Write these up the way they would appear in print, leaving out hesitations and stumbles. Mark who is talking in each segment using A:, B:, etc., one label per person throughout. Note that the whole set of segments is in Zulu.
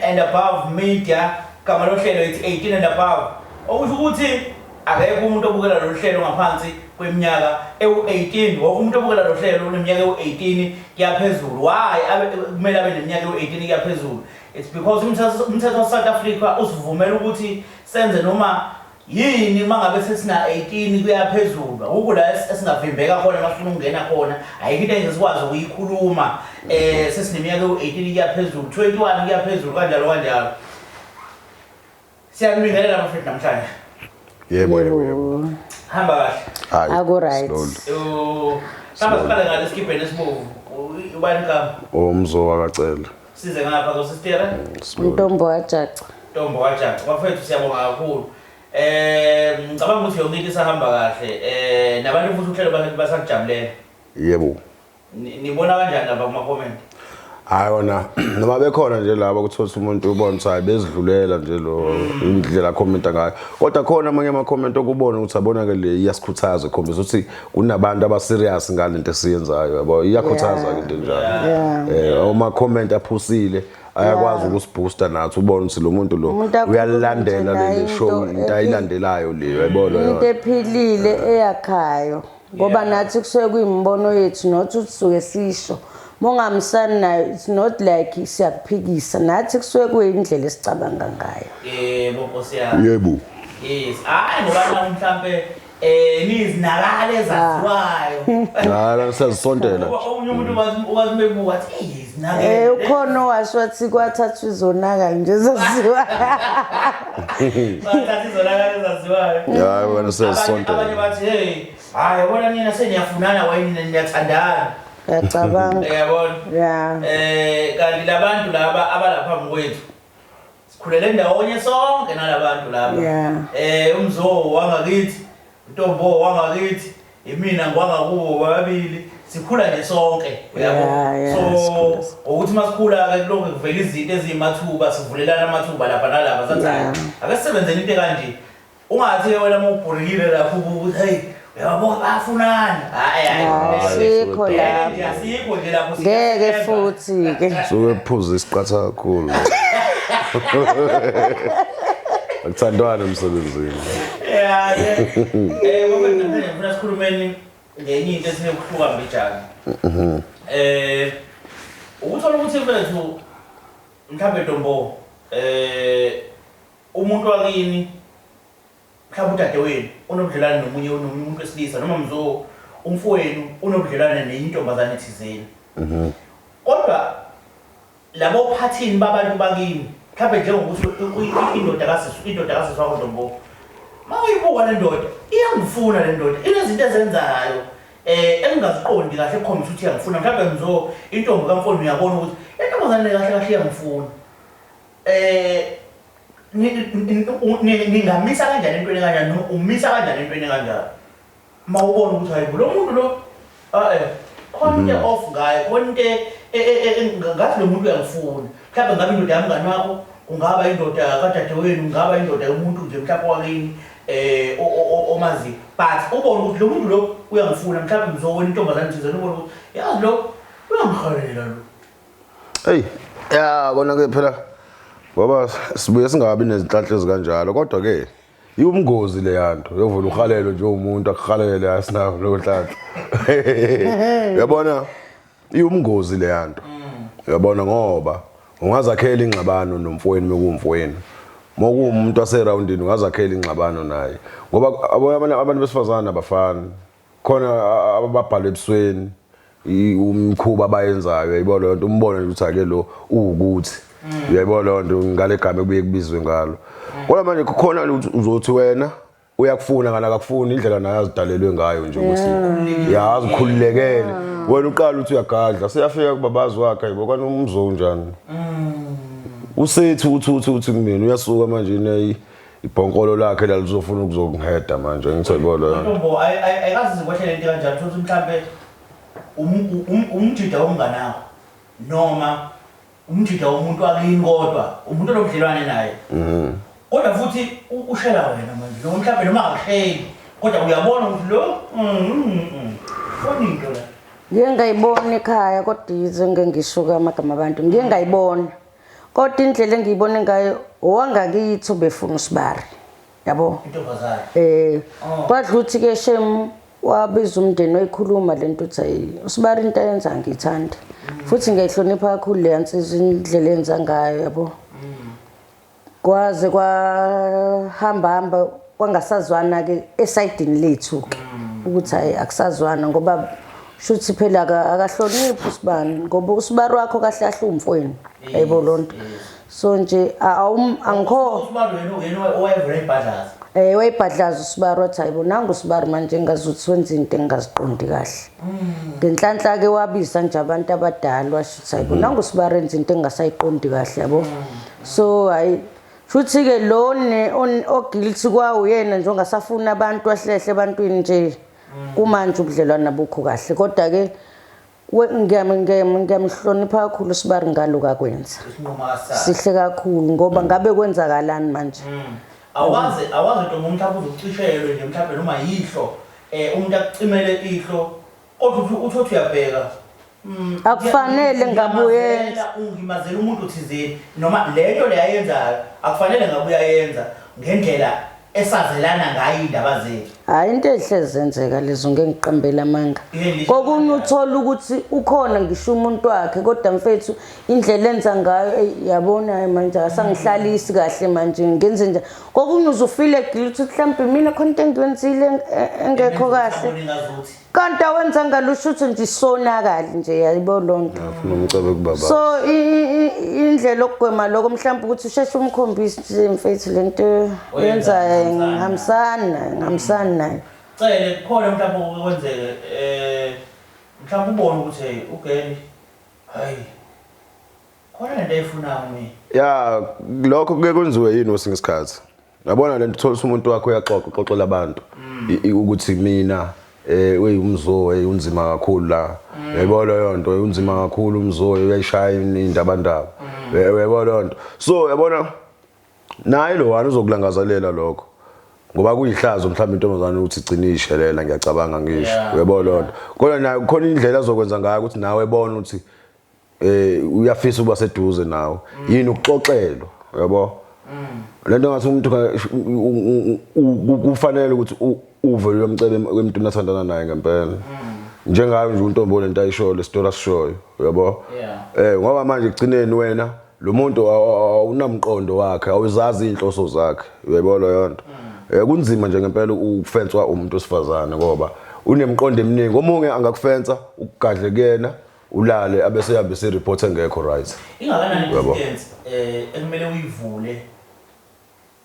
A: and above media. Gama lohlelo ithi 18 and above, okusho ukuthi akekho umuntu obukela lolu hlelo ngaphansi kweminyaka ewu-18. Wonke umuntu obukela lolu hlelo uneminyaka ewu-18 kuyaphezulu. Why kumele abe neminyaka ewu-18 kuyaphezulu? It's because umthetho wa-South Africa usivumela ukuthi senze noma yini uma ngabe sesina-18 kuyaphezulu. Akukho la esingavimbeka khona uma sifuna ukungena khona. Ayikho into engeke sikwazi ukuyikhuluma sesineminyaka ewu-18 kuyaphezulu, 21 kuyaphezulu, kanjalo kanjalo. Siyanibingelela bafethu namhlanje.
B: Yebo.
A: Hamba kahle?
B: Hayi.
C: Aku-right.
B: Slowly.
A: Yo, hamba siqale ngale sikibheni esibovu. Ubani kama?
B: Umzo wakacela.
A: Size ngapha kosistera.
B: Slowly.
C: Ntombo wajaca.
A: Ntombo wajaca. Bafethu, siyabonga kakhulu. Ngicabanga ukuthi yonke into isahamba kahle. Nabantu futhi uhlelo basakujabulela.
B: Yebo.
A: Nibona kanjani lapha kuma comment?
B: Hayi wona, noma bekhona nje laba kuthola umuntu ubona ukuthi hayi, bezidlulela nje lo indlela commenta ngayo. Kodwa khona amanye ama comment okubona ukuthi abona ke le iyasikhuthaza, khombisa ukuthi kunabantu aba serious ngalento esiyenzayo, yabo, iyakhuthaza ke into enjalo. Uma comment aphusile ayakwazi ukusibooster nathi, ubone ukuthi lo muntu lo
C: Umuntu akhulume
B: uyalilandela
C: nje
B: leli
C: naye
B: show,
C: into
B: into ayilandelayo leyo, yayibona
C: into
B: yona.
C: Ephilile eyakhayo, ngoba nathi kusuke kuyimibono yethu, not ukuthi suke sisho mongahambisani nayo. It's not like siyakuphikisa, nathi kusuke kuyindlela esicabanga ngayo.
A: Yebo, Nkosi yami.
B: Yebo.
A: Yes. Hayi, ngoba na mhlambe nizinakala ezaziwayo.
B: Hayi, siyazisontela.
A: Ngoba omunye umuntu wazi mebuka athi, "Hey, izinakele."
C: Ukhona owasho wathi kwathathwa izonakala nje zaziwa.
A: Bathatha izonakala ezaziwayo.
B: Hayi wena,
A: Abanye
B: siyazisontela.
A: bathi, "Hey, hayi, yabona nina seniyafunana, wayini niyathandana."
C: Uyacabanga.
A: Yabona. Kanti labantu laba abalapha kwethu sikhulele ndawonye sonke nalabantu laba. Umzo wangakithi, uNtombo wangakithi, imina ngwangakubo, babili sikhula nje sonke, uyabo.
C: Yeah,
A: So
C: sikhula.
A: ukuthi masikhula ke kulokhu kuvela izinto eziyimathuba, sivulelana amathuba lapha nalapha, sathi, "Hayi, ake sisebenzeni into ekanje." Ungathi ke wena uma ubhurikile lapho ukuthi, "Hey, uyababuka bayafunana." Hayi, hayi.
C: Hayi, sikho
A: Ngeke
C: lapho.
A: nje, asikho nje lapho.
C: Ngeke
A: Siyathemba.
C: futhi-ke.
B: Suke phuza isiqatha kakhulu. Akuthandwana emsebenzini.
A: Ya ke. Ngoba namhlanje ngifuna sikhulumeni ngenye into esinokuhluka mbijana. Ukuthola ukuthi mfethu, mhlambe Ntombo, umuntu wakini, mhlawumbe udadewenu unobudlelwane nomunye umuntu wesilisa, noma mzo umfowenu unobudlelwane nenye intombazane ethizeni. Kodwa labo phathini babantu bakini, mhlawumbe njengokuthi indoda kasisi wakho, Ntombo, uma uyibuka le ndoda iyangifuna, le ndoda inezinto ezenzayo engingaziqondi kahle ekukhombisa ukuthi iyangifuna. Mhlawumbe ngizo intombi kamfowenu, uyabona ukuthi le ntombazane le kahle kahle iyangifuna. Ningamisa kanjani entweni kanjani, noma umisa kanjani entweni kanjalo uma ubona ukuthi hayi, lo muntu lo, khona into off ngaye, khona into ngathi lo muntu uyangifuna? Mhlawumbe ngabe indoda yamngani wakho, kungaba indoda kadadewenu, kungaba indoda yomuntu nje mhlawumbe wakini omaziyo, but ubone ukuthi lo muntu lo uyangifuna. Mhlawumbe ngizowena intombazane thizeni, ubone ukuthi yazi lo uyangihalela lo.
B: Hey, ya kona ke phela, ngoba sibuye singabi nezinhlanhla ezikanjalo, kodwa ke iwumngozi le yanto yovula uhalelo nje, umuntu akuhalele asinawo lo nhlanhla, uyabona, iwumngozi le yanto, uyabona, ngoba ungazakhela ingxabano nomfowenu mekuwumfowenu, mokuwumuntu waserawundini ungazakhela ingxabano naye, ngoba abantu besifazane abafani khona, ababhalwe ebusweni, umkhuba abayenzayo, uyayibona leyo nto, umbone nje ukuthi ake lo uwukuthi, uyayibona leyo nto, ngale gama ekubuye kubizwe ngalo. Kodwa manje kukhona ukuthi uzothi wena uyakufuna kana akakufuni, indlela naye azidalelwe ngayo nje ukuthi yazi ukhululekele. Wena uqala uthi uyagadla, seyafika kubabazi wakhe, ayibo, kanti umzo unjani, usethi uthi kumina uyasuka manje ne ibhonkolo lakhe lalizofuna ukuzongiheda manje, ngithoyibona leyo nto.
A: Ntombo, ayikazi zikwehlele into kanjani, ukuthi mhlambe umjida womnganakho noma umjida womuntu wakini, kodwa umuntu onobudlelwane naye, kodwa futhi ushela wena manje, noma mhlambe noma akakusheli, kodwa uyabona ukuthi lo khona into la?
C: Ngike ngayibona ekhaya, kodwa yize ngeke ngisho amagama abantu, ngike ngayibona. Kodwa indlela engiyibone ngayo owangakithi ubefuna usibari. Yabo?
A: Intombazane.
C: Eh
A: Oh.
C: kwadla ukuthi ke shem wabiza umndeni wayikhuluma lento uthi ayi usibari into ayenza ngiyithanda. Futhi ngiyayihlonipha kakhulu le yansizwa indlela enza ngayo yabo. Kwaze kwahamba hamba kwangasazwana ke esayidini lethu ke ukuthi hayi akusazwana ngoba shuthi phela akahloniphi usibani ngoba usibari wakho kahle kahle umfowenu ayibo lonto so nje angikho
A: Usibari wena uyena owayevela ibhadlaza.
C: Eh wayibhadlaza usibari wathi hayibo nangu usibari manje engazuthi wenza into engingaziqondi kahle. Ngenhlanhla ke wabiza nje abantu abadala washo ukuthi hayibo nangu usibari enza into engingasayiqondi kahle yabo. So hayi futhi ke lo oguilty kwawuyena nje ongasafuni abantu ahlehle ebantwini nje kumanje ubudlelwana bukho kahle kodwa ke ngiyamhlonipha kakhulu usibari ngalo kakwenza.
A: Isinqumo akasithatha.
C: Sihle kakhulu ngoba ngabe kwenzakalani manje.
A: Awazi awazi ntombi mhlawumbe uzocishelwe nje mhlawumbe noma yihlo umuntu akucimele ihlo kodwa uthi uthi uyabheka
C: Akufanele ngabe uyenza.
A: Ungimazela umuntu thizeni noma lento le ayenzayo akufanele ngabe uyayenza ngendlela esazelana ngayo indaba zethu.
C: Hayi into ezihlezi zenzeka lezo ngeke ngiqambele amanga.
A: Yini?
C: Kokunye uthola ukuthi ukhona ngisho umuntu wakhe kodwa mfethu indlela enza ngayo eyi, yabona hayi manje asangihlalisi kahle manje ngenze njani. Kokunye uzufile guilty ukuthi mhlawumbe mina khona into engiyenzile engekho kahle.
A: Ngazuthi.
C: Kanti awenza ngalusho ukuthi nje isonakali nje yayibo lonto.
B: Afuna umcebe kubaba.
C: So indlela okugwema lokho mhlawumbe ukuthi usheshe umkhombise nje mfethu lento oyenzayo ngihambisana nayo ngihambisana nayo.
A: Cele kukhona mhlawumbe okwenzeke mhlawumbe ubone ukuthi hey ugeli hayi khona lento ayifunayo mina.
B: Ya lokho kuke kwenziwe yini wesinye isikhathi. Yabona lento uthola umuntu wakho uyaxoxa uxoxela abantu ukuthi mina uyumzo unzima kakhulu la. Uyayibona leyo nto unzima kakhulu umzo uyayishaya indaba ndaba. Uyayibona leyo nto. So yabona naye lo wani uzokulangazelela lokho. Ngoba kuyihlazo mhlawumbe intombazane ukuthi igcine ishelela ngiyacabanga ngisho. Uyayibona leyo nto. Kodwa naye kukhona indlela azokwenza ngayo ukuthi nawe ebone ukuthi uyafisa ukuba seduze nawe. Yini ukuxoxelwa, uyabo? Lento ngathi umuntu kufanele ukuthi uve uyomcela emntwini athandana naye ngempela. Njengayo nje untombo lento ayishoyo lesitori asishoyo, uyabo? Ngoba manje egcineni wena lo muntu awunamqondo wakhe, awuzazi inhloso zakhe, uyayibona leyo nto. Kunzima nje ngempela ukufenswa umuntu wesifazane ngoba unemqondo eminingi. Omunye angakufensa ukugadle kuyena ulale abese ehambisa ireport engekho right.
A: Ingakanani distance ekumele uyivule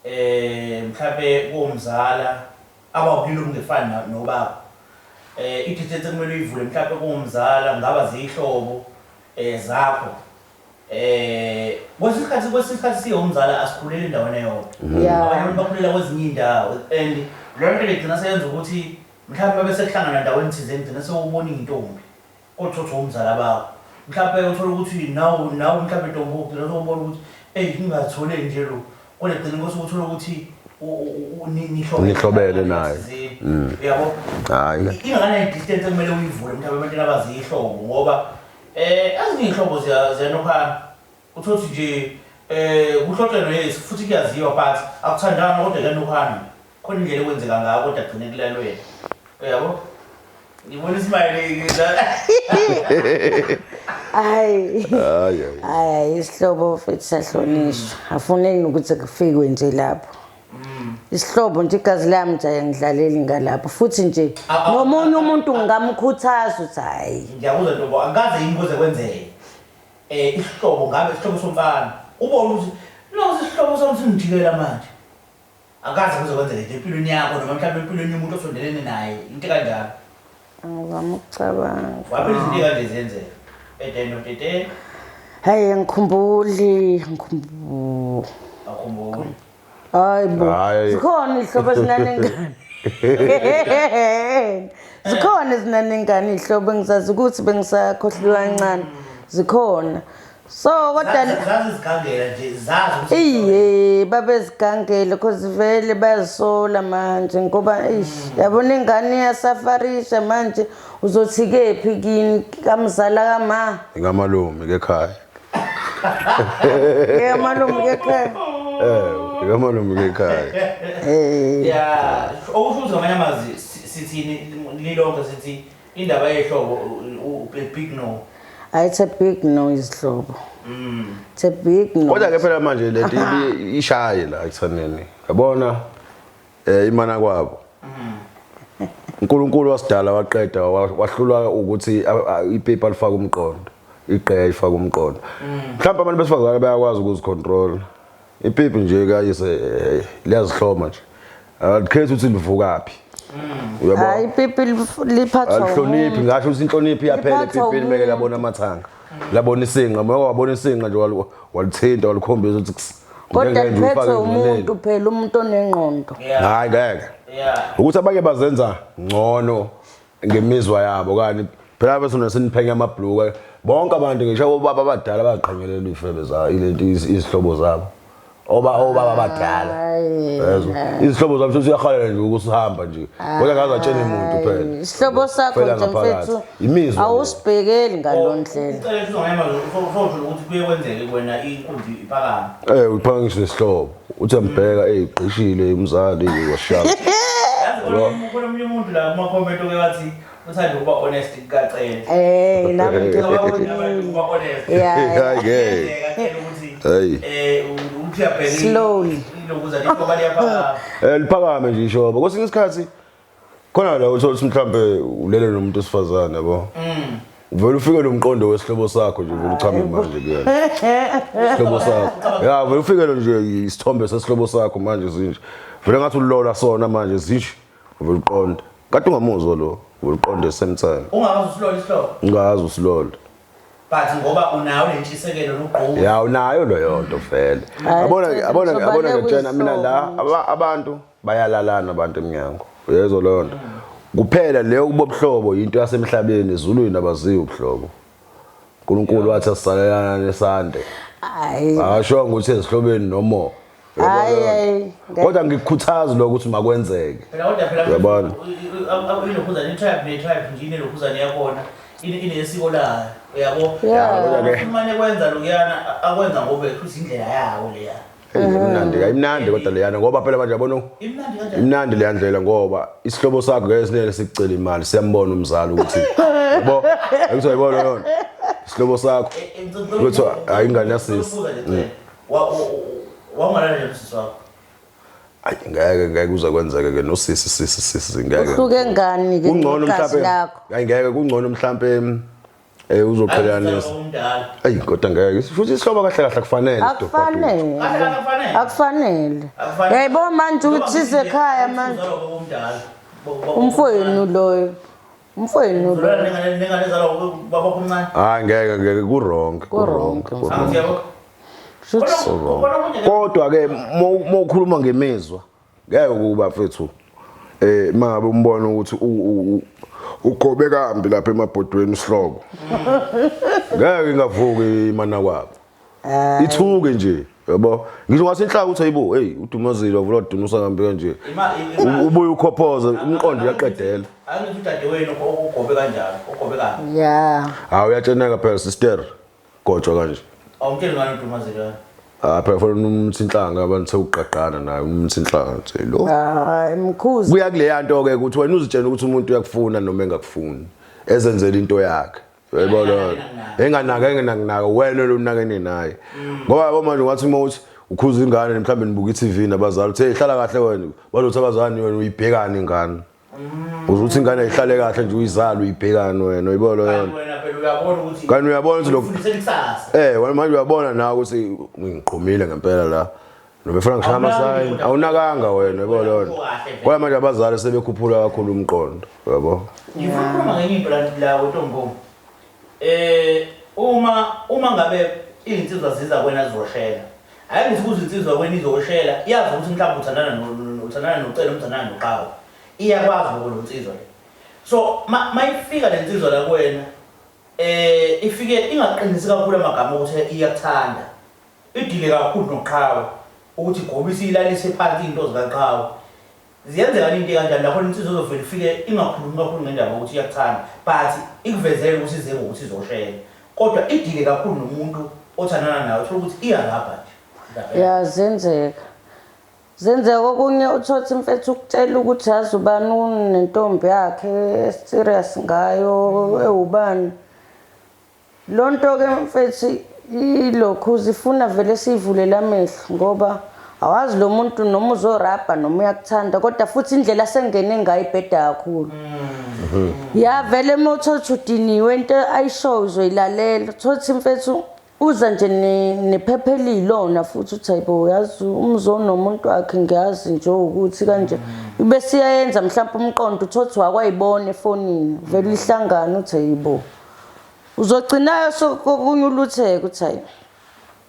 A: mhlawumbe komzala abawubulili obungefani nobaba. I-distance ekumele uyivule mhlawumbe komzala ngaba zihlobo zakho. Kwesikhathi siyomzala asikhulele endaweni eyodwa. Abanye abantu bakhulela kwezinye indawo and leyo nto igcina seyenza ukuthi mhlawumbe bese kuhlangana endaweni thizeni igcina sewubona intombi othothi umzala bakho. Mhlawumbe uthola ukuthi nawe mhlawumbe intombi ugcina sewubona ukuthi hey ngingathole nje lo. Kodwa egcina inkosi uthola ukuthi
B: nihlobele naye.
A: Uyabo?
B: Hayi.
A: Ingakanani distance ekumele uyivule mhlawumbe ebantwini abazihlobo ngoba ezinye ihlobo ziyanokhana. Uthothi nje kuhlotshelwe yes futhi kuyaziwa but akuthandana kodwa kuyanokhana. Khona indlela ekwenzeka ngayo kodwa gcine kulalwena. Uyabo? Ngibona ismile
C: Hayi. Hayi isihlobo futhi sahlonishwa. Afuneki ukuthi kufikwe nje lapho. Isihlobo nje igazi lami nje angidlaleli ngalapho futhi nje nomunye umuntu ngingamkhuthaza ukuthi hayi.
A: Ngiyakuzwa ntombo angikaze yini kuze kwenzeke. Isihlobo ngabe isihlobo somfana. Ubone ukuthi no isihlobo sami singijikela manje. Akaze kuze kwenzeke nje empilweni yakho noma mhlawumbe empilweni yomuntu osondelene naye into kanjalo.
C: Angizama ukucabanga.
A: Waphela izinto kanje ziyenzeka. At the end of the day.
C: Hayi ngikhumbuli, ngikhumbuli.
A: Akhumbuli.
C: Hayi bo. Zikhona ihlobo ezinanengane. Zikhona ezinanengane ihlobo engizazi ukuthi bengisakhohliwe kancane. Zikhona. So kodwa
A: zazi zigangela nje zazi ukuthi
C: iye babezigangela because vele bayazisola manje ngoba eish yabona ingane iyasafarisha manje uzothi kephi kini kamzala kama
B: Ngamalume ke ekhaya.
C: Eyamalume ke ekhaya.
B: Eh, eyamalume ke ekhaya.
C: Eh.
A: Yeah, okusho ukuthi ngamanye amazwi sithini lilonke sithi indaba yehlobo big no.
C: It's a big no izihlobo. It's a big no.
B: Kodwa ke phela manje lento ishaye la ekuthaneni. Yabona imana kwabo. uNkulunkulu wasidala waqeda wahlulwa ukuthi ipaper lifaka umqondo. Iqeya ifaka umqondo. Mhlawumbe abantu besifazane bayakwazi ukuzicontrol. Ipipi nje kayise liyazihloma nje. Alikhethi ukuthi livukaphi.
C: Uyabona? Hayi ipipi liphathwa
B: Alihloniphi ngasho ukuthi inhlonipho iyaphela epipini meke labona amathanga. Labona isinqa, meke wabona isinqa nje walithinta walikhombisa ukuthi ks.
C: Kodwa liphethwe umuntu phela umuntu onengqondo.
B: Hayi ngeke. Ukuthi abanye bazenza ngcono ngemizwa yabo kani phela bese nesiniphenya amabhluka bonke abantu ngisho obaba abadala bayaqhenyelela izifebe zabo ilento izihlobo zabo oba obaba abadala yezwa izihlobo zabo sesiyahalela nje ukusihamba nje kodwa ngaze atshele umuntu phela
C: isihlobo sakho nje mfethu
B: imizwa
C: awusibhekeli ngalondlela
A: ucela ukuthi ngayema usho ukuthi kuye kwenzeke kuwena inkunzi iphakame
B: eh uphakamishe nesihlobo uthi ambheka eh gqishile umzali washaya
A: yazi khona omunye umuntu la kuma comment oke wathi uthanda ukuba honest kukacele
C: eh nami
A: ukuba honest
C: yeah
B: hayi
A: ukuthi
B: hey
A: eh uthi uyabheka
C: slowly
A: ilokuza lishoba liyaphakama
B: eh liphakame nje ishoba kwesinye isikhathi khona la uthola ukuthi mhlambe ulele nomuntu osifazane yabo uvele ufike nomqondo wesihlobo sakho nje uvele uchame manje kuyena isihlobo sakho ya vele ufike nje isithombe sesihlobo sakho manje zinje vele ngathi ulola sona manje zinje uvele uqonde kade ungamuzwa lo uvele uqonde same time
A: ungazi usilola isihlobo
B: ungazi usilola
A: but ngoba unayo lentshisekelo nogqozi
B: ya unayo leyo nto vele yabona yabona yabona ngitshena mina la abantu bayalalana abantu emnyango uyezwa leyo nto kuphela leyo kubo buhlobo into yasemhlabeni ezulwini abaziyo ubuhlobo uNkulunkulu wathi asisalelana nesande
C: hayi
B: asho ukuthi ezihlobeni noma
C: hayi
B: kodwa ngikukhuthaza lokho ukuthi makwenzeke
A: phela kodwa phela
B: Uyabona?
A: ilokhuzana i-tribe ne-tribe nje inelokhuzane yakhona inesiko layo uyabo
C: Yeah.
B: Kodwa ke-
A: umane kwenza lokuyana akwenza ngoba futhi indlela yawo leya
B: Hey, imnandi ayimnandi kodwa leyana ngoba phela manje yabona
A: imnandi kanjani
B: imnandi leya ndlela ngoba isihlobo sakho ngeke sinele sikucela imali siyambona umzali ukuthi yabo akuthiwa yibona lona isihlobo sakho Kuthiwa, hayi, ingane yasisi.
A: Wawungalala nje nosisi wakho
B: ayi ngeke ngeke kuze kwenzeke ke nosisi sisi sisi ngeke
C: uhluke ngani ke
B: kungcono
C: negazi
B: mhlambe
C: lakho
B: hayi ngeke kungcono mhlambe uzoqhelanisa
A: umdala
B: ayi kodwa ngeke futhi isihlobo kahle kahle kufanele
C: akufanele
A: Kahle kahle akufanele.
C: akufanele
A: Akufanele.
C: yayibona manje ukuthi sisekhaya manje umfowenu loyo umfowenu loyo
A: nengane ezalwa baba omncane
B: hayi ngeke ngeke ku wrong ku wrong ku wrong.
A: angithi yabo
C: Shuthi
A: Khona okunye ke-
B: kodwa ke mawukhuluma ngemizwa ngeke ukuba mfethu mangabe umbona ukuthi ugobe kambi lapha emabhodweni isihlobo ngeke ingavuki imana kwabo ithuke nje yabo ngisho ngathi inhlaka uthi ayibo hey udumazile wavula wadunusa kambi kanje ubuye ukhophoze umqondo uyaqedela
A: angithi udadewenu ogobe kanjalo ogobe kambi
C: ya
B: hawu uyatsheneka phela sister gotshwa kanje
A: awumtsheli ngani udumazile
B: Ah phela fanele umthi inhlanga abantu sewuqaqana naye umthi inhlanga nje lo
C: hayi mkhuzi
B: kuya kuleya nto ke ukuthi wena uzitshela ukuthi umuntu uyakufuna noma engakufuni ezenzela into yakhe uyayibona enganaka engenakunaka wena lo unakene naye ngoba yabo manje ungathi uma uthi ukhuza ingane mhlawumbe nibuka i-TV nabazali uthe hlala kahle wena bazothi abazali wena uyibhekani ingane uze uthi ingane ihlale kahle nje uyizale uyibhekani wena uyibona leyo
A: Kanti wena phela uyabona ukuthi
B: Kanti uyabona ukuthi lo-
A: ufundisela ikusasa
B: Eh wena manje uyabona nawe ukuthi ngiqhumile ngempela la. Noma efuna ngishaya amasayini awunakanga wena yabo lona. Kodwa manje abazali sebekhuphula kakhulu umqondo yabo.
A: Ngifuna ukukhuluma ngenye into la la wentombo. Uma ngabe izinsizwa ziza kwena zizoshela. Hayi ngithi kuze insizwa kwena izoshela, iyazi ukuthi mhlawumbe uthandana uthandana noCele uthandana noQhawe. Iyakwazi lokho lo nsizwa le. So mayifika le nsizwa la kuwena ifike ingaqinisi kakhulu amagama ukuthi iyakuthanda. Idile kakhulu noQhawe ukuthi igobise ilalise phansi into zikaQhawe. Ziyenzeka into kanjani lapho insizwa izovela ifike ingakhulumi kakhulu ngendaba yokuthi iyakuthanda but ikuvezele ukuthi ize ngokuthi izoshela kodwa idile kakhulu nomuntu Othandana nayo uthola ukuthi iyarabha nje.
C: Ya, zenzeka. Zenzeka okunye uthothe mfethu ukutshela ukuthi yazi ubani unentombi yakhe serious ngayo ewubani. Lonto ke mfethu ilokhu zifuna vele siyivulele amehlo ngoba awazi lo muntu noma uzorabha noma uyakuthanda, kodwa futhi indlela asengene ngayo ibheda kakhulu. Ya, vele uma uthothi udiniwe into ayishoyo uzoyilalela. Uthothi mfethu uza nje nephepha eliyilona futhi uthi hayibo, yazi umzo nomuntu wakhe ngiyazi nje ukuthi kanje. Bese iyayenza mhlawumbe umqondo uthothi wakwayibona efonini, vele ihlangane uthi hayibo. Uzogcinayo sokunye ulutheke uthi hayi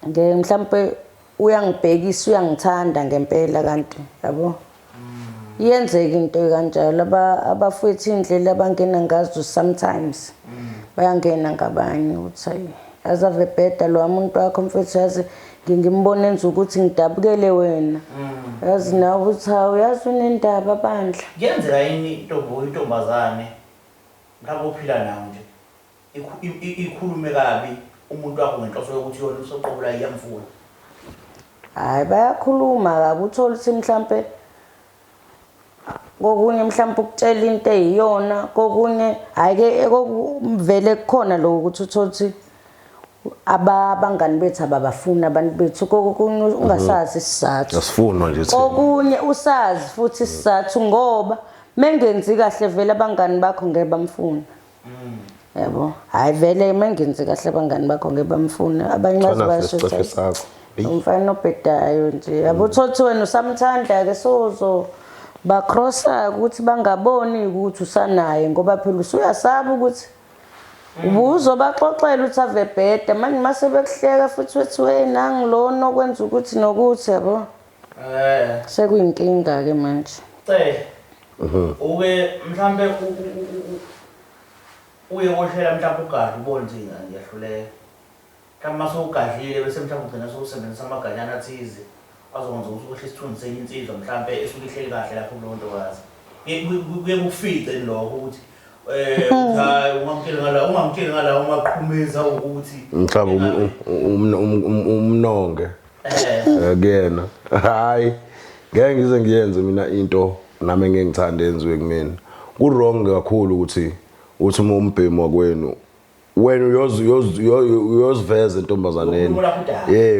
C: ngeke mhlawumbe uyangibhekisa, uyangithanda ngempela kanti yabo. Iyenzeka into ekanjalo, abafowethu indlela abangena ngazo sometimes bayangena ngabanye uthi hayi yazi ave bheda lo muntu wakho mfethu, yazi ngimbona enza ukuthi ngidabukele wena, yazi nawe uthi hawu yazi unendaba bandla.
A: Kuyenzeka yini intombi intombazane mhlawumbe uphila nawo nje ikhulume kabi umuntu wakho ngenhloso yokuthi yona usoqobo la iyamfuna?
C: Hayi, bayakhuluma kabi, uthole ukuthi mhlampe kokunye mhlampe ukutshela into eyiyona, kokunye hhayi-ke vele kukhona lokho ukuthi uthole ukuthi abangani bethu ababafuni abantu bethu, kokunye ungasazi isizathu.
B: Asifunwa nje thina.
C: Kokunye usazi futhi isizathu ngoba mengenzi kahle vele abangani bakho ngeke bamfune. Yabo, hhayi vele mengenzi kahle abangani bakho ngeke bamfune. Abanye baze
B: Fana
C: basho
B: nesicefe
C: ukuthi
B: sakho. Eyi.
C: umfana obhedayo nje. Yabo, uthole wena usamthanda-ke sozo ba-crossa ukuthi bangaboni ukuthi usanaye ngoba phela usuyasaba ukuthi ubuzobaxoxela ukuthi ave bheda manje mase bekuhleka futhi wethi we nangi lona okwenza ukuthi nokuthi yabo. Sekuyinkinga-ke manje.
A: Cele. Uke mhlambe uye koshela mhlambe ugadle ubone ukuthi ngiyahluleka. Mhlawumbe mase ugadlile bese mhlawumbe ugcina sewusebenzisa amaganyana athize azokwenza ukuthi wehle isithunzi senye insizwa mhlambe esuke ihleli kahle lapho kulowo ntokazi. Kuye kukufice lokho ukuthi hayi ungamtsheli ngala, ungamtsheli ngala umaqhumeza ukuthi
B: mhlawumbe umnonge kuyena. Hayi, ngeke ngize ngiyenze mina into nami engeke ngithande yenziwe kumina. Ku wrong kakhulu ukuthi uthi uma umbhemu wakwenu wena uyoziveza entombazaneni,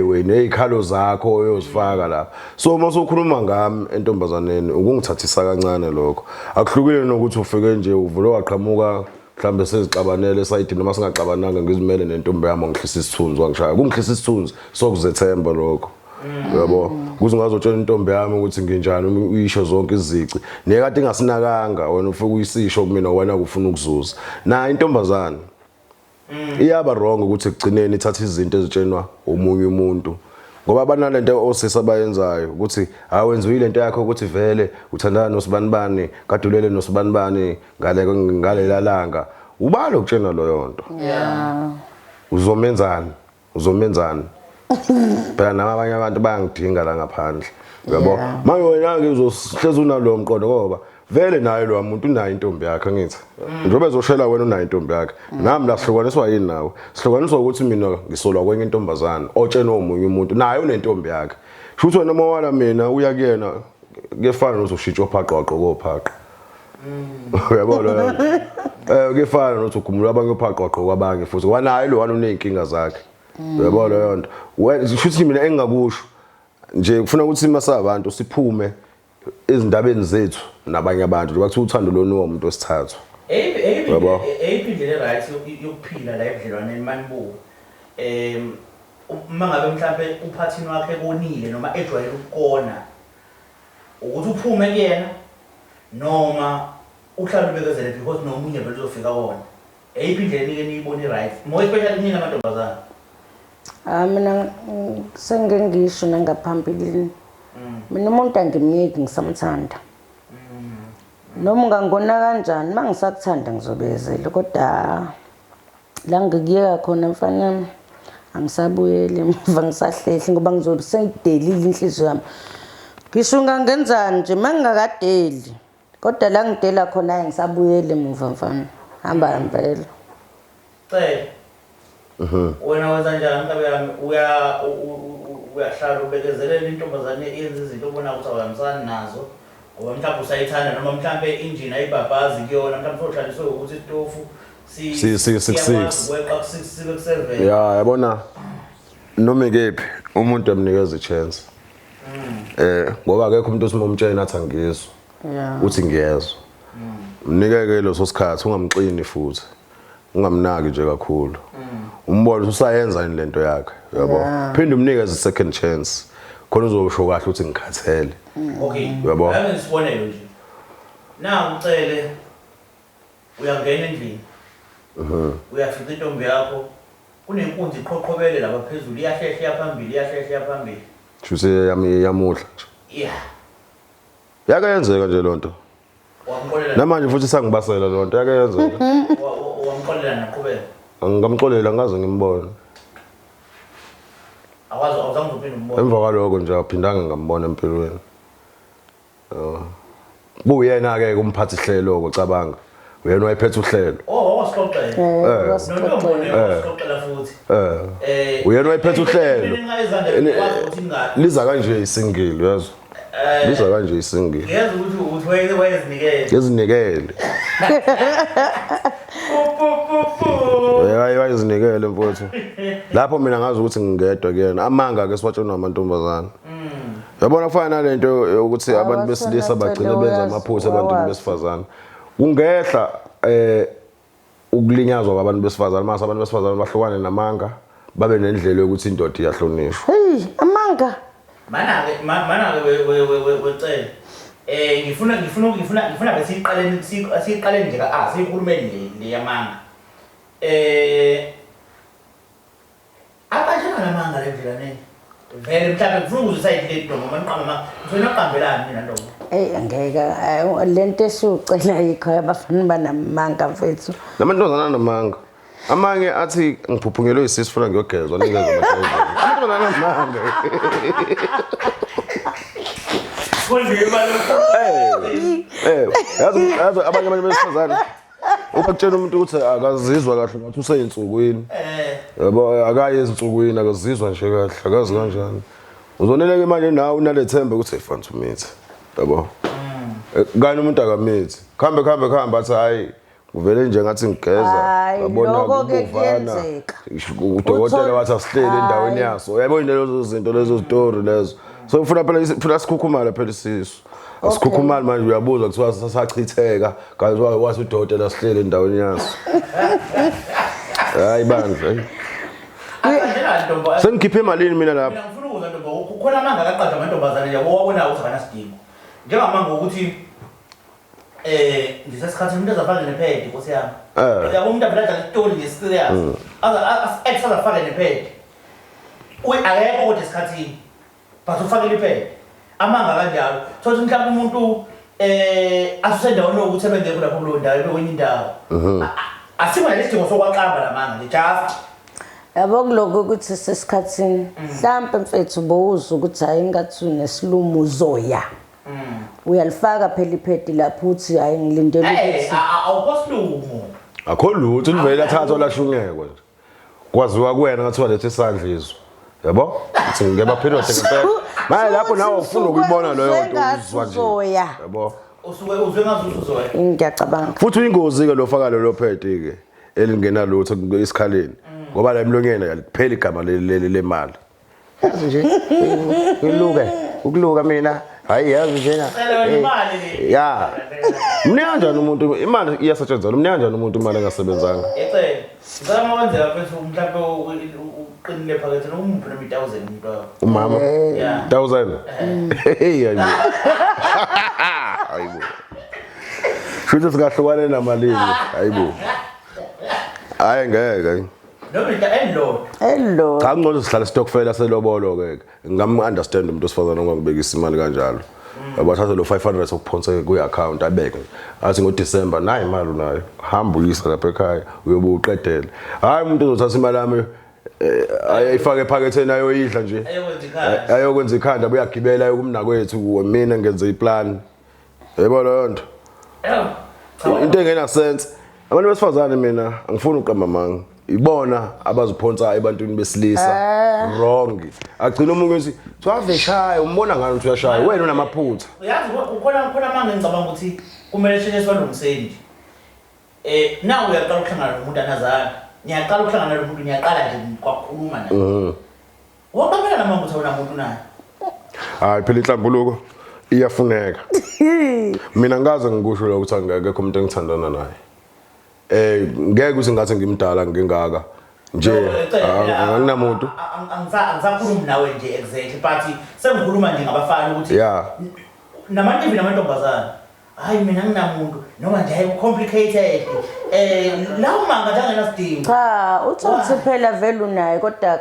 B: wena ezikhalo zakho uyozifaka lapha. So uma usukhuluma ngami entombazaneni ukungithathisa kancane lokho. Akuhlukile nokuthi ufike nje uvule waqhamuka mhlambe sezixabanele esayidini noma singaxabananga, ngizimele nentombi yami ngihlisa isithunzi wangishaya. Kungihlisa isithunzi sokuzethemba lokho. Yabo, kuze ungazotshela intombi yami ukuthi nginjani uyisho zonke izici. Nekade ingasinakanga wena ufike uyisisho kumina wena ufuna ukuzuza. Na intombazane iyaba wrong ukuthi ekugcineni ithatha izinto ezitshenwa omunye umuntu. Ngoba banalento osisi abayenzayo ukuthi awenziwe lento yakho ukuthi vele uthandana nosibanibani kadulele nosibanibani ngale ngalela langa. Ubalo ukutshena loyo nto. Uzomenzani? Uzomenzani? Phela nami abanye abantu bayangidinga la ngaphandle. Uyabo? Manje wena ke uzohlezi unalowo mqondo ngoba vele naye lo muntu unayo intombi yakhe angithi. Njengoba ezoshela wena unayo intombi yakhe. Nami la sihlukaniswa yini nawe? Sihlukaniswa ukuthi mina ngisolwa kwenye intombazane otshena omunye umuntu naye unentombi yakhe. Sho ukuthi wena uma wala mina uya kuyena kuyefana nokuthi ushintsha ophaqa wagqoka ophaqa. Uyabo leyo nto? Kuyefana nokuthi ugumula abanye ophaqa wagqoka abanye futhi ngoba naye lo wani uney'nkinga zakhe. Uyabo leyo nto? Sho ukuthi mina engingakusho nje kufuna ukuthi masabantu siphume ezindabeni zethu nabanye abantu njengoba kuthiwa uthando loniwa umuntu wesithathu. Yabo.
A: Eyiphi indlela right yokuphila la ebudlelwaneni manibuka? Uma ngabe mhlambe uphathini wakhe konile noma ejwayele ukukona, ukuthi uphume kuyena noma uhlale ubekezele because nomunye vele uzofika wona. Eyiphi indlela enike niyibone right? More especially nina amantombazane.
C: Ah, mina sengike ngisho nangaphambilini. Mina umuntu angimyeki ngisamthanda. Noma ungangona kanjani uma ngisakuthanda ngizobekezela, kodwa la ngikuyeka khona mfana angisabuyeli emuva, ngisahlehli ngoba ngizobe sengidelile inhliziyo yami. Ngisho ungangenzani nje uma ngingakadeli, kodwa la ngidela khona hhayi ngisabuyeli emuva mfana, hamba ngempela.
A: Cele. Wena wenza njani nkabi yami? Uya uyahlala ubekezelela intombazane yenza izinto obona ukuthi awuhambisani nazo ngoba mhlawumbe usayithanda noma mhlawumbe injini ayibhabhazi kuyona, mhlawumbe sohlaliswe ukuthi isitofu
B: Si-six.
A: kweqa ku-six sibe ku-seven.
B: Ya, yabona noma ikephi umuntu emnikeza i-chance. Ngoba akekho umuntu osimomtshela athi angizwa. Uthi ngiyezwa. Mnikeke leso sikhathi, ungamxini futhi. Ungamnaki nje kakhulu. Umbone usayenza yini lento yakhe, yabo. Phinde umnikeze second chance. Khona uzosho kahle ukuthi ngikhathele.
A: Okay.
B: Uyabo?
A: Ake ngisibonelo nje. Naku ucele uyangena endlini. Uyafica intombi yakho kunenkunzi iqhoqhobele lapha phezulu, iyahlehla iyaphambili, iyahlehla iyaphambili.
B: Shuse yami yamudla nje.
A: Yeah.
B: Yake yenzeka nje lonto.
A: Wamxolela.
B: Namanje futhi sangibasela lonto, yake yenzeka.
A: Wamxolela naqhubeka.
B: Ngamxolela ngaze ngimbone.
A: Awazi awuzange uphinde umbone.
B: Emva kwaloko nje aphindanga ngambona empilweni. Kuyena ke kumphathi hlelo ukucabanga. Uyena wayephethe uhlelo.
A: Oh, wasixoxela.
C: Wasixoxela.
A: Wasixoxela futhi.
B: Uyena wayephethe uhlelo. Liza kanje isingile, uyazwa? Liza kanje isingile.
A: Ngiyeza ukuthi uthi wayezinikele.
B: Yezinikele. Wayezinikele mfowethu. Lapho mina ngazi ukuthi ngingedwa kuyena. Amanga ke siwatshelwa amantombazana. Yabona kufana nalento yokuthi abantu besilisa bagcina benza amaphutha ebantwini besifazane. Kungehla ukulinyazwa kwabantu besifazane mase abantu besifazane bahlukane namanga babe nendlela yokuthi indoda iyahlonishwa.
C: Hey, amanga.
A: Mana ke wecele. Ngifuna besiqaleni siqaleni nje ka sikhulumeni le yamanga. Abashana namanga le ndlela nini? Vele mhlawumbe ngifuna ukuzwisa le ntombi ngoba niqamba amanga. Ngifuna uqambelani mina ntombi.
C: Ey angeke lento esiyucela yikho abafana banamanga mfethu.
B: Namantombazana anamanga. Amanye athi ngiphuphunyelwe isisu funa ngiyogezwa nikezwe amantombazana. Amantombazana anamanga. Yazi abanye abantu besifazane ubakutshela umuntu ukuthi akazizwa kahle ngathi useyinsukwini. Yabo akaye ezinsukwini akazizwa nje kahle akazi kanjani. Uzoneleke manje nawe unalethemba ukuthi ayifani umithi. Yabo. Kani umuntu akamithi. Khambe khambe khambe athi hayi kuvele nje ngathi ngigeza
C: ngabona kubuvana.
B: Udokotela wathi asihlele endaweni yaso. Uyabona lezo zinto lezo story lezo. So ufuna phela phela sikhukhumala phela isisu. Asikhukhumali manje uyabuza kuthiwa sasachitheka kanti wathi udokotela sihlele endaweni yaso. Hayi bandla. Sengikhiphe imalini mina lapha.
A: Mina ngifuna ukuzwa ntombi kukhona amanga akaqeda amantombazane nje owabona ukuthi akanasidingo. Njengamanga ukuthi ngisesikhathini umuntu azafake nephedi nkosi yami. Yabo umuntu avela adlala isitori nje serious. Aze afake nephedi. Akekho kodwa esikhathini. But ufakele iphedi. Amanga kanjalo. Thola ukuthi mhlawumbe umuntu asusendaweni yokuthi ebengekho lapho kuleyo ndawo ebekwenye indawo. Asikho nesidingo sokwaqamba lamanga nje just.
C: Yabo kuloko ukuthi sesikhathini mhlambe mfethu bowuza ukuthi hayi ngathi unesilumo uzoya. Uyalifaka phela iphedi lapho uthi hayi ngilindele ukuthi
A: awukosilumo.
B: Akho lutho livele lathathwa lashungekwa nje. Kwaziwa kuwena ngathiwa lethe isandla izwe. Yabo? Uthi ngeke period ngempela. Manje lapho nawe ufuna ukuyibona leyo nto uzwa nje. Yabo?
A: Usuke uzwe ngazuthi uzoya.
C: Ngiyacabanga.
B: Futhi uyingozi ke lo faka lelo phedi ke elingena lutho esikhaleni. Ngoba la emlonyeni alipheli igama lemali.
D: Yazi nje ngiluke ukuluka mina hayi yazi nje na.
B: Ya. Mnika kanjani umuntu imali iyasetshenzwa mnika kanjani umuntu imali engasebenzanga?
A: Ecele. Ngicela makwenzeka mfethu mhlawumbe uqinile phaketheni umuphe noma i1000 umuntu wakho.
B: Umama.
A: Yeah.
B: 1000. Hey hayibo. Hayibo. Futhi singahlukane namalini hayibo. Hayi ngeke.
A: Noma into elilodwa.
C: Elilodwa.
B: Cha ngcono sihlale stokfela selobolo ke. Ngam understand umuntu osifazana ongangibekisa imali kanjalo. Abathatha lo 500 sokuphonsa kwi account abeke. Athi ngo December nayi imali unayo. Hamba uyisa lapha ekhaya uyobe uqedele. Hayi umuntu ozothatha imali yami ayifake ephaketheni ayoyidla nje.
A: Ayokwenza ikhanda.
B: Ayokwenza ikhanda buyagibela ayokumnakwethu mina ngenze iplan. Yebo leyo nto. Into engena sense. Abantu besifazane mina angifuni uqamba amanga. Ibona abaziphonsa ebantwini besilisa wrong. Agcina umuntu ukuthi kuthiwa eshaya, umbona ngani ukuthi uyashaya, wena unamaphutha.
A: Uyazi khona manje ngicabanga ukuthi kumele sheshe sibalungiseni nje. Nawe uyaqala ukuhlangana nomuntu anazana. Niyaqala ukuhlangana nomuntu, niyaqala nje kwakukhuluma naye. Waqaphela nama ukuthi awunamuntu naye.
B: Hayi phela inhlambuluko iyafuneka. Mina ngikaze ngikusho lokho ukuthi angekho umuntu engithandana naye. Ngeke ukuthi ngathi ngimdala ngingaka nje anginamuntu.
A: Angisakhulumi nawe nje exactly, but sengikhuluma nje ngabafana ukuthi namantombi namantombazana. Hayi mina nginamuntu noma nje hayi complicated. Lawo manga nje angenasidingo.
C: Cha, uthi phela vele unaye kodwa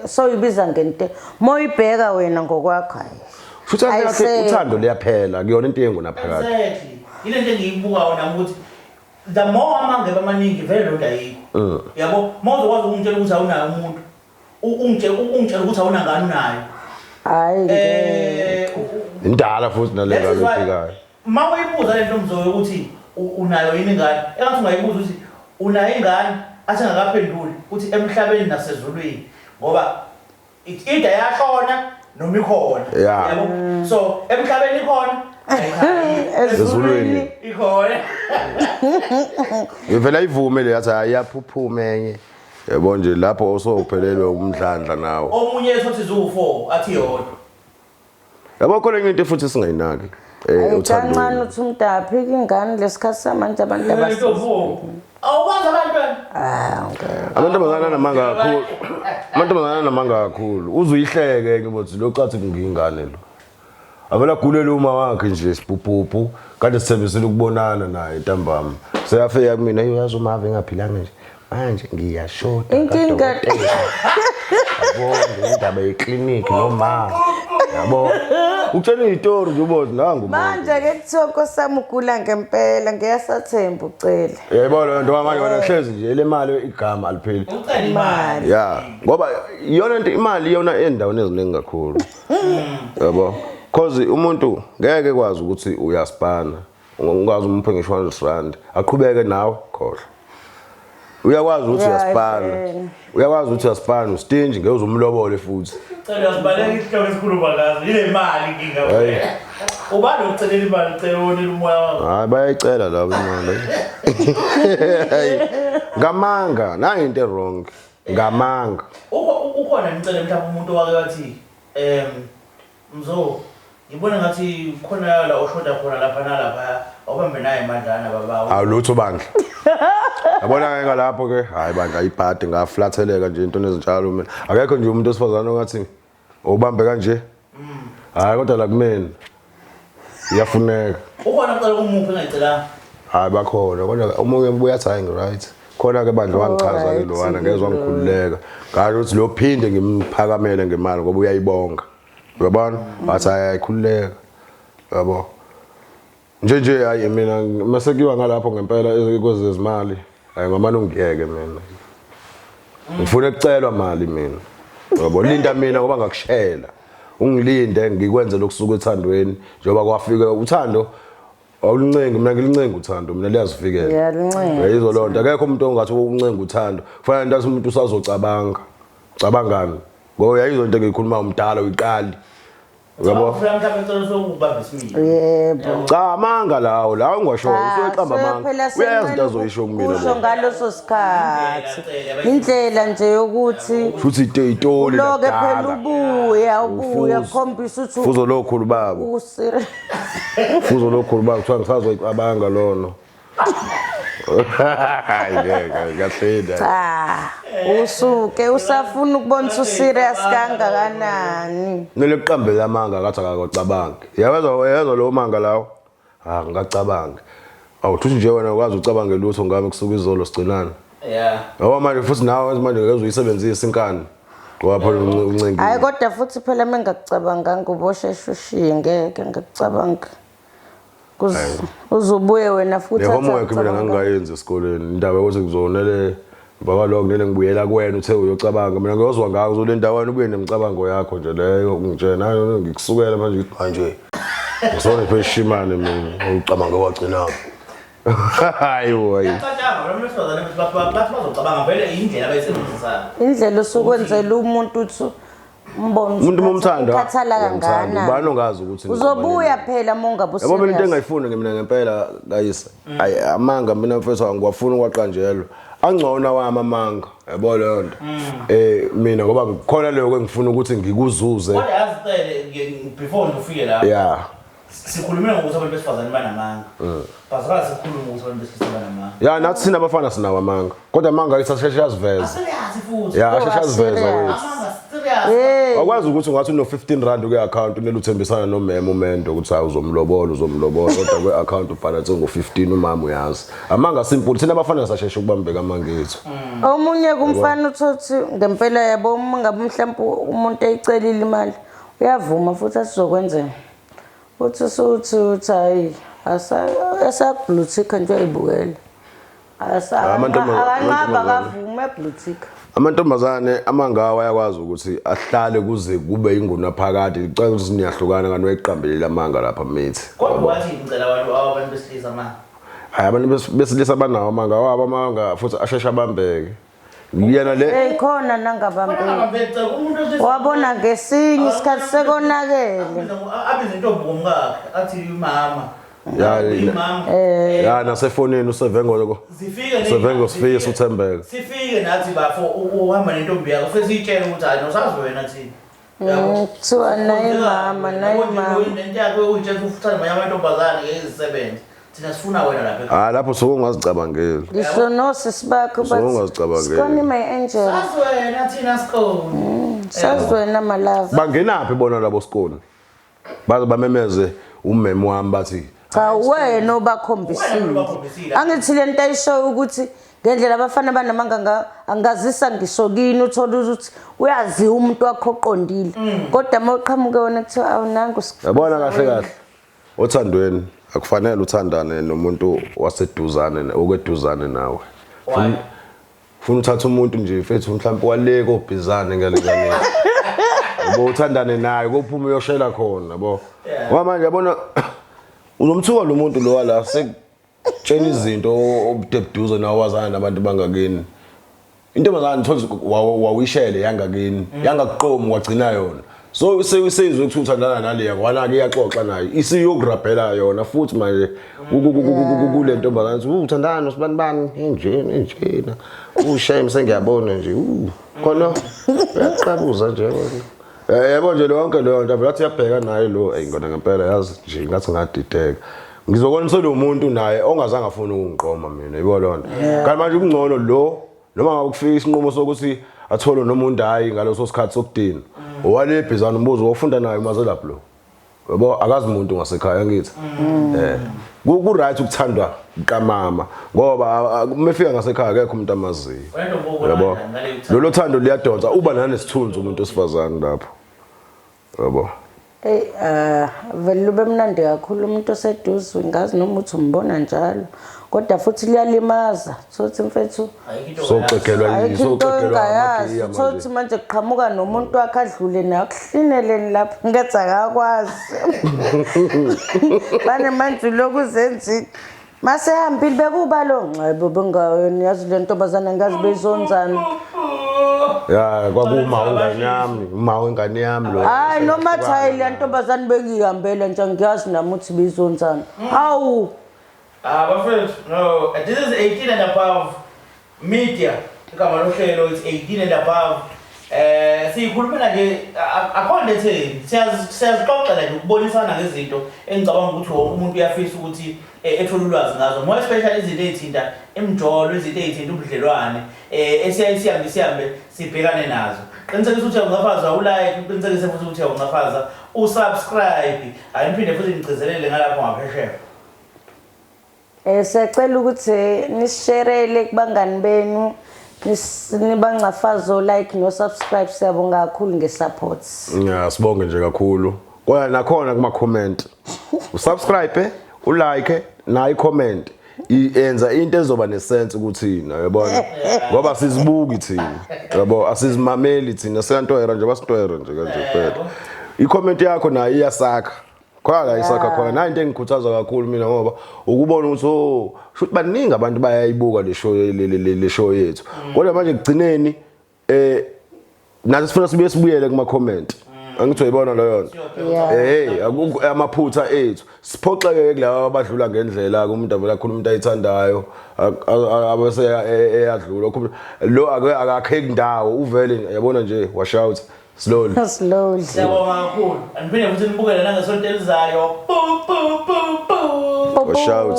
C: soyibiza ngento. Moyibheka wena ngokwakho hayi.
B: Futhi akhe uthando liyaphela kuyona into engunaphakade.
A: Exactly. Ile nto engiyibukayo nami ukuthi the more amangebe amaningi vele lo ayikho. Yabo, mawuzokwazi ukungitshela ukuthi awunayo umuntu. Ungitshela ukuthi awunangane unayo.
C: Hayi.
B: Indala futhi nale ngane efikayo.
A: Mawuyibuza lento mzoyo ukuthi unayo yini ingane, engathi ungayibuza ukuthi unayo ingane athi angakaphenduli ukuthi emhlabeni nasezulwini ngoba ida yashona noma ikhona. Yabo, so emhlabeni ikhona,
B: ezulwini
A: ikhona.
B: Ngivela ivume le yathi ayaphuphuma enye. Yabo nje lapho osophelelwe umdlandla nawo.
A: Omunye ethi zu4 athi yodwa.
B: Yabo khona enye into futhi singayinaki.
C: Uthando. Kancane uthi umuntu aphika ingane lesikhathi samanje abantu abasizwe.
A: Awukwazi abantu.
B: Amantombazana anamanga kakhulu. Amantombazana anamanga kakhulu. Uzuyihleke ke bothi lo cathi ngiyingane lo. Avela gulele uma wakhe nje sibhubhubhu kade sithembisile ukubonana naye ntambama. Seyafika kumina uyazi uma ave engaphilanga nje. Manje ngiyashoda.
C: Inkinga
B: yabo indaba yeclinic noma yabo. Utshela izitori nje ubozi nangu.
C: Manje ke kuthiwa Nkosi ugula ngempela ngiyasathemba ucele.
B: Yebo nto manje wena hlezi nje le mali igama alipheli.
A: Ucela imali.
B: Yeah, ngoba iyona into imali iyona endaweni eziningi kakhulu. Yabo. Cause umuntu ngeke kwazi ukuthi uyasipana. Ungazi umphe ngisho 100 rand aqhubeke nawe khohlwa. Uyakwazi ukuthi uyasipana. Uyakwazi ukuthi uyasipana ustinge ngeke uzumlobole futhi.
A: Cela usibaleka isihloko esikhuluma ngazo. Ile mali inkinga. Ubani ucelela imali ucela wonela umoya wakho.
B: Hayi bayayicela labo imali. Ngamanga, nayi into wrong. Ngamanga.
A: Ukhona ngicela mhlawumbe umuntu owake wathi Mzo ngibona ngathi khona la oshoda khona lapha nalapha awubambe naye mandlana baba.
B: Awulutho bandla. Yabona ke lapho ke hayi bandla ibhadi ngaflatheleka nje into ezinjalo mina. Akekho nje umuntu osifazana ongathi ubambe kanje. Hayi kodwa la kumina iyafuneka.
A: Ukhona ucela umuphi engayicelanga?
B: Hayi bakhona kodwa omunye ubuya athi hayi right. Khona ke bandla wangichaza ke lowana ngezwe ngikhululeka. Ngathi ukuthi lo phinde ngimphakamele ngemali ngoba uyayibonga. Uyabona? Wathi hayi ayikhululeka. Yabo. Nje nje hayi mina mase kuyiwa ngalapho ngempela kwezezimali. Hayi ngamane ungiyeke mina. Ngifuna ukucelwa mali mina. Yabo linda mina ngoba ngakushela. Ungilinde ngikwenze lokusuka ethandweni njengoba kwafika uthando awuluncengi mina ngilincenga uthando mina liyazifikela.
C: Uyalincenga.
B: Yizo lonto akekho umuntu ongathi ukuncenga uthando. Kufanele into umuntu usazocabanga. Cabangani? Ngoba uyayizwa into engiyikhuluma umdala uyiqali. Uyabo?
A: Ufuna mhlawumbe ucela usokubamba isimilo.
C: Yebo.
B: Cha amanga lawo, lawo ngiwasho usuyoqamba amanga. Uyayazi into azoyisho kumina.
C: Kusho ngaloso sikhathi. Indlela nje yokuthi
B: futhi itoli
C: loke phela ubuya ubuya khombisa ukuthi
B: fuzo lokhulu babo. Fuzo lokhulu babo kuthiwa ngisazoyicabanga lono. Hayi ngeke kahlenda.
C: Cha, usuke usafuna ukubona ukuthi userious kangakanani.
B: Nele kuqambela amanga ngathi akakucabangi. Yabezwa yezwa lo manga lawo. Ah ngicabanga. Awuthuthi nje wena ukwazi ucabange lutho ngami kusuka izolo sigcinana.
A: Yeah.
B: Yabo manje futhi nawe manje ngeke uyisebenzise inkani. Ngoba phela uncengile.
C: Hayi kodwa futhi phela mengakucabanganga ubosheshe ushiye ngeke ngakucabanga. Uzobuye wena futhi
B: Le homework mina ngangingayenzi esikoleni. Indaba yokuthi ngizonele baba lo ngene ngibuyela kuwena uthe uyocabanga mina ngiyozwa ngako uzole ndawana ubuye nemicabango yakho nje leyo ungitshena ngikusukela manje ngithi manje ngisone pheshimane mina ucabange wagcina. Hayi hayi.
A: Yacatshanga Abantu besifazane bathi bazocabanga vele indlela abayisebenzisayo.
C: Indlela osukwenzela umuntu uthi umbone ukuthi
B: Umuntu uma umthanda
C: ukhathala
B: uyamthanda.
C: kangakanani.
B: Ubani ongazi ukuthi
C: Uzobuya phela uma ungabe
B: Yabo mina into
C: userious.
B: engayifuni nje mina ngempela kayise. Ayi amanga mina mfethu angiwafuni ukwaqanjelwa. Angcono wami amanga. Yabo leyo nto. Mina ngoba ngikhona leyo engifuna ukuthi ngikuzuze.
A: Kodwa yazi Cele before nje ufike lapho.
B: Yeah.
A: Sikhulumile ngokuthi abantu besifazane banamanga. Bazakala sikhulume ukuthi abantu besilisa banamanga.
B: Ya nathi sina abafana sinawo amanga. Kodwa amanga ayisasheshe aziveza.
A: Aserious futhi.
B: Ya asheshe aziveza
C: serious.
B: wethu.
A: Amanga serious.
C: Hey.
B: Awukwazi ukuthi ungathi uno 15 rand kwi account unele uthembisana nomema umendo ukuthi hayi uzomlobola uzomlobola kodwa kwi account ubhalance ngo 15 umama uyazi. Amanga simple thina abafana sasheshe ukubambeka amanga ethu.
C: Omunye kumfana uthothi ngempela yabo uma ngabe mhlawumbe umuntu eyicelile imali uyavuma futhi asizokwenzeka. Uthi usuthi uthi hayi asa blue tick nje uyayibukela. Akanqaba akavume blue tick.
B: Amantombazane amangawo ayakwazi ukuthi ahlale kuze kube ingunaphakade licela ukuthi niyahlukana kanti wayiqambelela amanga lapha mithi.
A: Kodwa wathi ngicela abantu abantu besilisa ma.
B: Hayi abantu besilisa banawo amanga wabo amanga futhi asheshe abambeke. Yena le
C: Hey khona nangabambeki. Wabona ngesinye isikhathi sekonakele.
A: Abize intombi ngomkakhe athi umama.
B: Ya,
A: Imama.
B: ya nasefonini usevengo lokho.
A: Sifike
B: Usevengo sifike uthembeka.
A: Sifike nathi bafo uhamba nentombi yakho ufike siyitshele ukuthi hayi nosazi wena thina.
C: Kuthiwa naye mama naye mama.
A: Nento yakho uyitshela ukuthi ufuthane manye amantombazane ngeke zisebenze. Thina sifuna wena lapha.
B: Hayi lapho suke ungazicabangeli.
C: Ngisho nosisi bakho
B: Suke ungazicabangeli.
C: Skoni my angel.
A: Sazi wena thina sikhona.
C: Sazi wena my love.
B: Bangenaphi bona labo sikoni? Baze bamemeze umeme wami bathi
C: Cha wena obakhombisile.
A: Wena obakhombisile.
C: Angithi le nto ayishoyo ukuthi ngendlela abafana banamanga angazisa ngisho kini uthola ukuthi uyaziwa umuntu wakho oqondile. Kodwa uma uqhamuke wena kuthiwa awunangu
B: yabona kahle kahle othandweni akufanele uthandane nomuntu waseduzane okweduzane nawe.
A: Why?
B: Funa uthatha umuntu nje mfethu mhlawumbe wale kobhizane ngale ngale. Yabo uthandane naye kophuma uyoshela khona yabo.
A: Yeah.
B: Ngoba manje yabona uzomthuka lo muntu lo wala sekutshena izinto obudebuduze nawe wazana nabantu bangakini. Intombazane thola wawishele yangakini yangakuqomi wagcina yona. So seyizwe ukuthi uthandana naleya ngwana ke iyaxoxa naye isiyokurabhela yona futhi manje kule ntombazane uthi uthandana nosibani bani enjena enjena ushame sengiyabona nje khona uyaqabuza nje wena. Yabo nje lonke leyo nto vele athi uyabheka naye lo ey ngona ngempela yazi nje ngathi ngadideka ngizobona selo muntu naye ongazange afune ukungiqoma mina yebo leyo nto kanti manje kungcono lo noma ngabe kufika isinqumo sokuthi athole nomuntu hayi ngaleso sikhathi sokudina owale bhizana umbuzo wofunda naye mazelaphi lo yabo akazi umuntu ngasekhaya angithi ku right ukuthandwa kamama ngoba uma efika ngasekhaya akekho umuntu amaziyo
A: Wena ntombi ubona
B: yabo
A: kanjani ngale yokuthanda?
B: lolo thando liyadonsa uba nanesithunzi umuntu osifazane lapho yabo.
C: Hey vele lube mnandi kakhulu umuntu oseduze ngazi noma uthi umbona njalo kodwa futhi liyalimaza thothi mfethu
A: Ayikho into ongayazi.
B: Soxegelwa
C: ayikho into
B: soxegelwa
C: ongayazi
B: amagiya
C: thothi
B: manje
C: manje kuqhamuka nomuntu wakhe adlule naye akuhlineleni lapho ngathi akakwazi mane manje ulokhu uzenzile masehambile bekuba lo ngcebo bengayona yazi le ntombazane ngazi beyizonzani.
B: Ya kwakuma wengane yami uma wengane yami lo.
C: Hayi noma athi hayi le ntombazane bengiyihambela nje angiyazi nami ukuthi beyizonzani hawu.
A: Ah, bafethu, no, this is 18 and above media. Igama lohlelo it's 18 and above. Siyikhulumela nje akho nto etheni. Siyazixoxela nje ukubonisana ngezinto engicabanga ukuthi wonke umuntu uyafisa ukuthi ethole ulwazi ngazo. More especially izinto ezithinta imijolo, izinto ezithinta ubudlelwane, esiyaye sihambe sihambe sibhekane nazo. Qinisekisa ukuthi uyawuncafaza ulike, uqinisekise futhi ukuthi uyawuncafaza usubscribe. Hayi ngiphinde futhi ngigcizelele ngalapho ngaphesheya.
C: Siyacela ukuthi nisisherele kubangani benu nibancafazo like no subscribe. Siyabonga kakhulu ngesupport.
B: Ya sibonge nje kakhulu. Kodwa nakhona kuma comment. Usubscribe, ulike, nayi comment. Iyenza into ezoba nesense kuthina uyabona ngoba sizibuki thina yabo asizimameli thina siyantwera nje basintwera nje kanje kuphela. I-comment yakho nayo iyasakha. Khona la isakha khona. Nayo into engikhuthaza kakhulu mina ngoba ukubona ukuthi oh shuthi baningi abantu bayayibuka le show le show yethu. Kodwa manje kugcineni nathi sifuna sibuye sibuyele kuma comment. Angithi uyibona leyo nto.
C: Yeah.
B: Hey, akukho amaphutha ethu. Siphoxeke kulaba abadlula ngendlela ke umuntu avela khuluma into ayithandayo abese eyadlula. Lo akakheki ndawo uvele yabona nje wash out slowly.
C: Slowly.
A: Siyabonga kakhulu. Aniphinde futhi nibukele nangesonto elizayo. Bu bu bu bu.
B: Wash out.